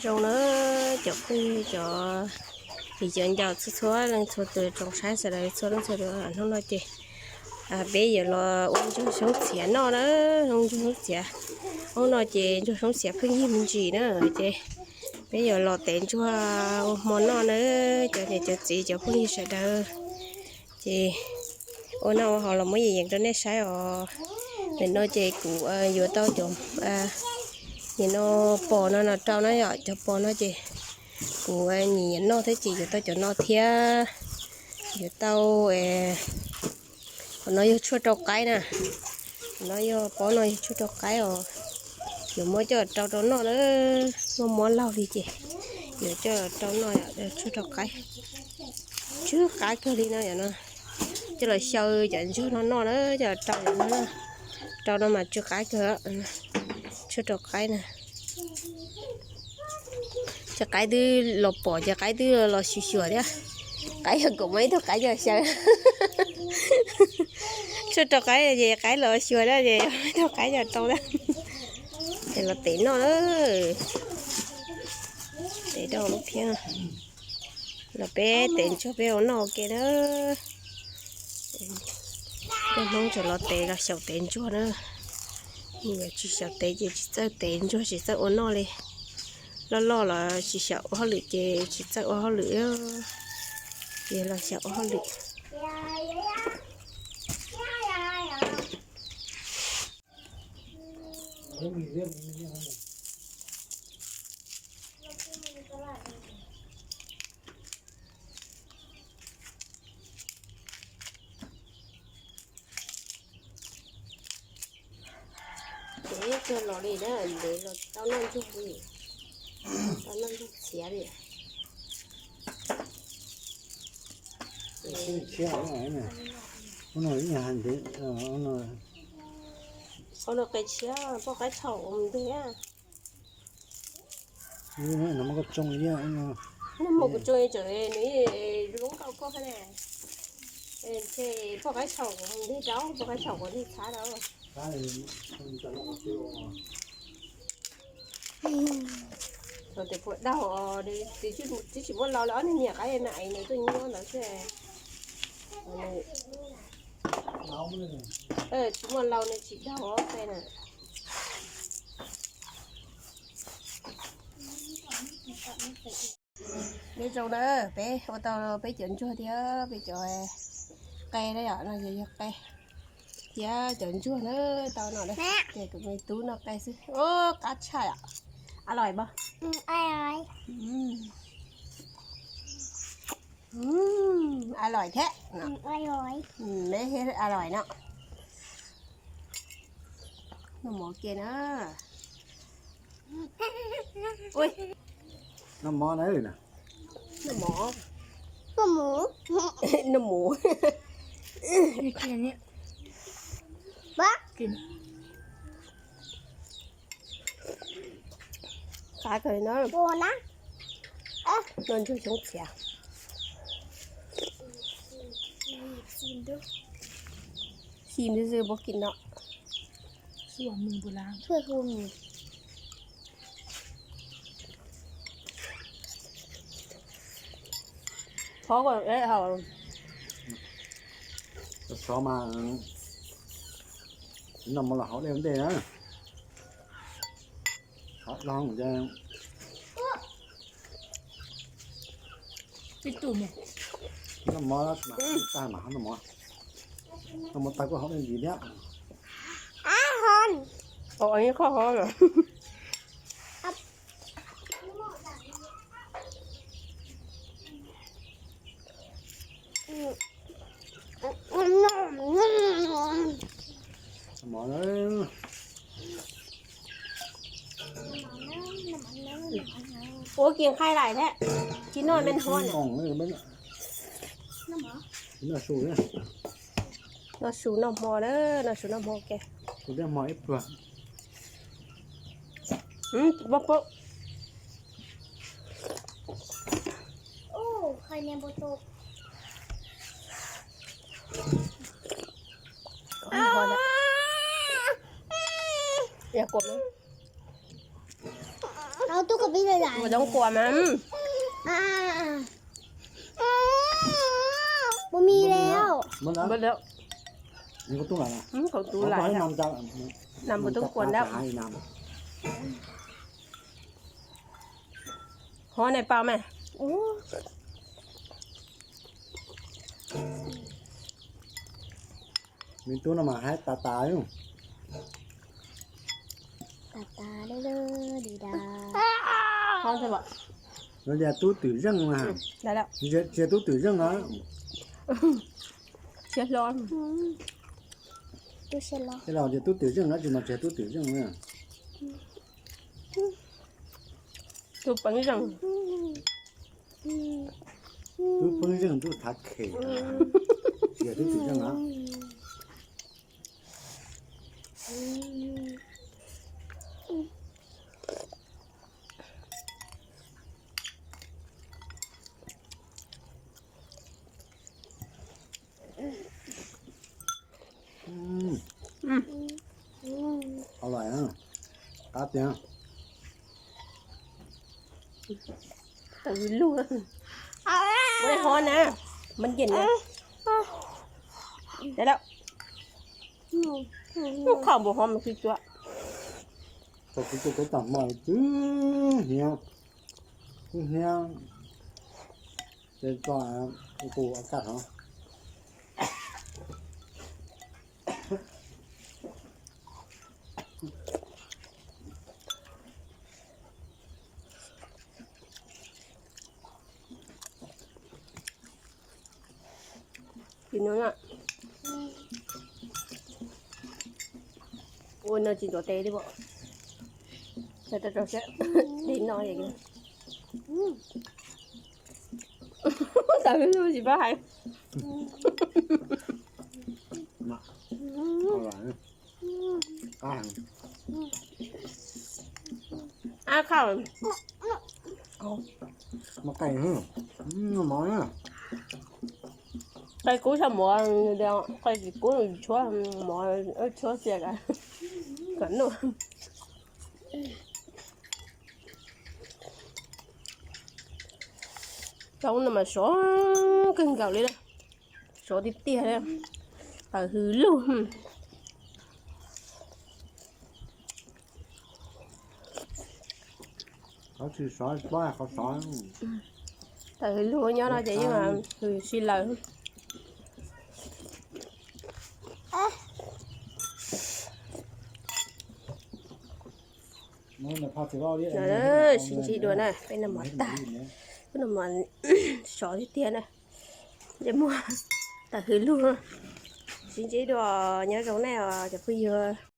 Zoo na, cov phooj ywg, cov viv cov ncaus txhua txhua leej txhua tus, tsoom saib sawv daws txhua leej txhua tus, hnub no ces peb yuav los ua ntsuag xyoob txiav noj na, ua ntsuag xyoob txiav. Hnub no ces ntsuag xyoob txiav pheej yig me ntsis na, ces peb yuav los tev ntsuag ua hmo noj na, cov niam cov txiv cov phooj ywg sawv daws. Ces ua noj ua haus los muab yees yees rau nej saib os. Nim no ces kuv yuav tau cov, nim no pos no no rau na yom, cov pos no ces kuv nyiam noj thiab ces yuav tau cov no thiab. Yuav tau, qhov no yog tshuaj rau qaib na, qhov no yog pob no yog tshuaj rau qaib os. Yuav muab coj rau rau noj na, muaj mob laug li ces yuav coj rau noj, tshuaj rau qaib. Tsw qab kawg li no, coj los xyaw cov ntsuag no noj na, coj los rau no, rau no mas tsw qab kawg. Tshuaj rau qaib na. Ces qaib twb los pom ces qaib twb los xyuas xyuas thiab. Qaib yog kom muaj ib tug qaib coj xyaw. Tshuaj rau qaib ces qaib los xyuas na ces muaj ib tug qaib coj rau na. Ces los tev noj na. Tev rau lub phiab. Los peb tev ntsuag peb ua noj ua ke na. Peb Hmoob tseem los tev los xyaum tev ntsuag na. Yog tsis xyaum tev ces tsis txawj tev ntsuag tsis txawj ua noj li. Loj loj los tsis xyaum ua hauj lwm ces tsis txawj ua hauj lwm. Ces los xyaum ua hauj lwm. Ntev kawg los li na, ntev los tau noj ntsuag li, tau noj ntsuag txiav li. Qhov no qe tshiab, poj qaib tshau ua mus nteg. Nag hmo kuv tsuas tseem nws zoo nkauj koj thiab ne. Ces poj qaib tshau kuv mus nteg rau, poj qaib tshau kuv nteg txhav rau. Txog tes puas daug, twb tsis muaj laus li, ob niag niam qaib me ais nws tuaj nyob ntawd xwb. Tsis muaj laus nws tsis daug qe na. Nyob zoo na, peb ua tau peb cov ntsuag thiab peb cov qe na yom, no yog qe thiab cov ntsuag na, tau no ces kuv me tub noj qe xwb. Qab tshaj yom, a lòi pab. A lòi thiab, me a lòi no. Noj mov ke na. Noj mov na. Noj mov. Noj mov. Qab kawg no. Noj ntsuag xyoob txiav. Xim xwb xwb puas kim no. Qhov ko, sov mas, noj mov los haus dej ua ntej na. Haus dej ces noj mov, tag mas noj mov, noj mov tag kuj haus dej ntxiv thiab. Ua kiag nqaij lais thiab, tsis noj me nhuav na. Noj su noj hmo na, noj su noj hmo ke. Kuv twb hmo ib pluag. Pob pob. Ua zoo kuam mas. Npawg lawm. Thaum tub lam nam npawg tub kuam ntawm. Hov nej pom mas. Me tub no mas haib tas tas. Tub twm zeej mas. Tsis yog tub twm zeej na. Tsis yog tub twm zeej na, tsis mas tsis yog tub twm zeej na. Tub peeb zeej. Tub peeb zeej tub thav khem, tsis yog tub twm zeej na. Qab tiag. Tawm lug. Ua li hov na, mas ncees na. Lub khoom npaum hov mas tsis cuam. Tau kuv tus kov tag hmo twb hniav, twb hniav, ces tso tus a kaj hov. Ua no tsis tuav tes li pom. Tau rau siab, dej no. Tawm lug tsis paub hais. Ab khau. Qe kub tshaj mov, qe tsis kub tshuab mov, tshuab txias kom noj. Zaub no mas sov kawg nkaus li, sov tiag tiag li, tawm hws lug. Tawm hws lug nyob no ces yeej hws si lawm. Sib ntsib dua na, peb noj mov tag, peb noj mov sov tiag tiag na. Ces muaj tawm hws lug, sib ntsib dua, nyob zoo nej os cov phooj ywg.